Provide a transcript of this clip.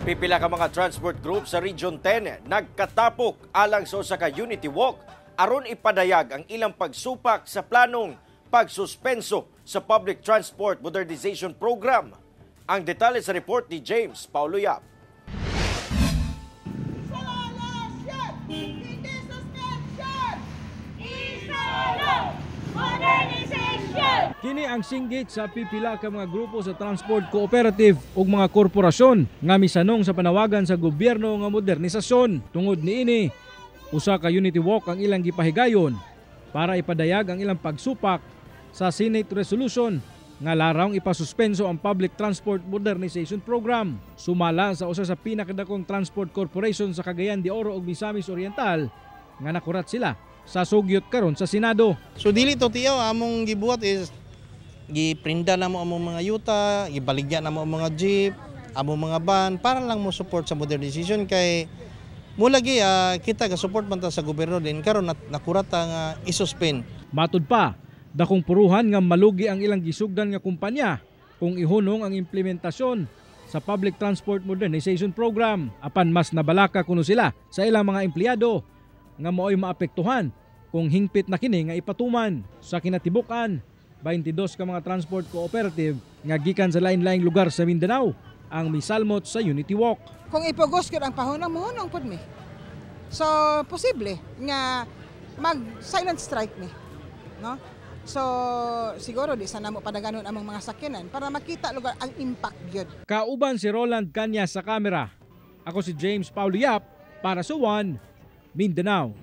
Pipila ka mga transport group sa Region 10 nagkatapok alang sa usa ka unity walk aron ipadayag ang ilang pagsupak sa planong pagsuspenso sa Public Transport Modernization Program. Ang detalye sa report ni James Paulo Yap. Solusyon! Hindi suspension! Isolo! Modernization! Kini ang singgit sa pipila ka mga grupo sa transport cooperative ug mga korporasyon nga misanong sa panawagan sa gobyerno nga modernisasyon. Tungod niini, usa ka unity walk ang ilang gipahigayon para ipadayag ang ilang pagsupak sa Senate resolution nga larawng ipasuspenso ang Public Transport Modernization Program. Sumala sa usa sa pinakadakong transport corporation sa Cagayan de Oro ug Misamis Oriental nga nakurat sila sa sugyot karon sa Senado. So dili to tiyaw, among gibuhat is giprinda na mo among mga yuta, gibaligya na mo ang mga jeep, among mga van para lang mo support sa modernization kay mulagi kita ga support man ta sa gobyerno din karon nakurata nga isuspend. Matud pa, dakong puruhan nga malugi ang ilang gisugdan nga kumpanya kung ihunong ang implementasyon sa Public Transport Modernization Program. Apan mas nabalaka kuno sila sa ilang mga empleyado nga mao'y maapektuhan kung hingpit na kini nga ipatuman. Sa kinatibuk-an, 22 ka mga transport cooperative nga gikan sa lain-laing lugar sa Mindanao ang misalmot sa Unity Walk. Kung ipugos gyud ang pahunong, mohunong pud mi. So posible nga mag silent strike mi, no? So siguro di sa namo padaganon among mga sakyanan para makita lugar ang impact gyud. Kauban si Roland Kanya sa kamera. Ako si James Paulo Yap para sa One Mindanao.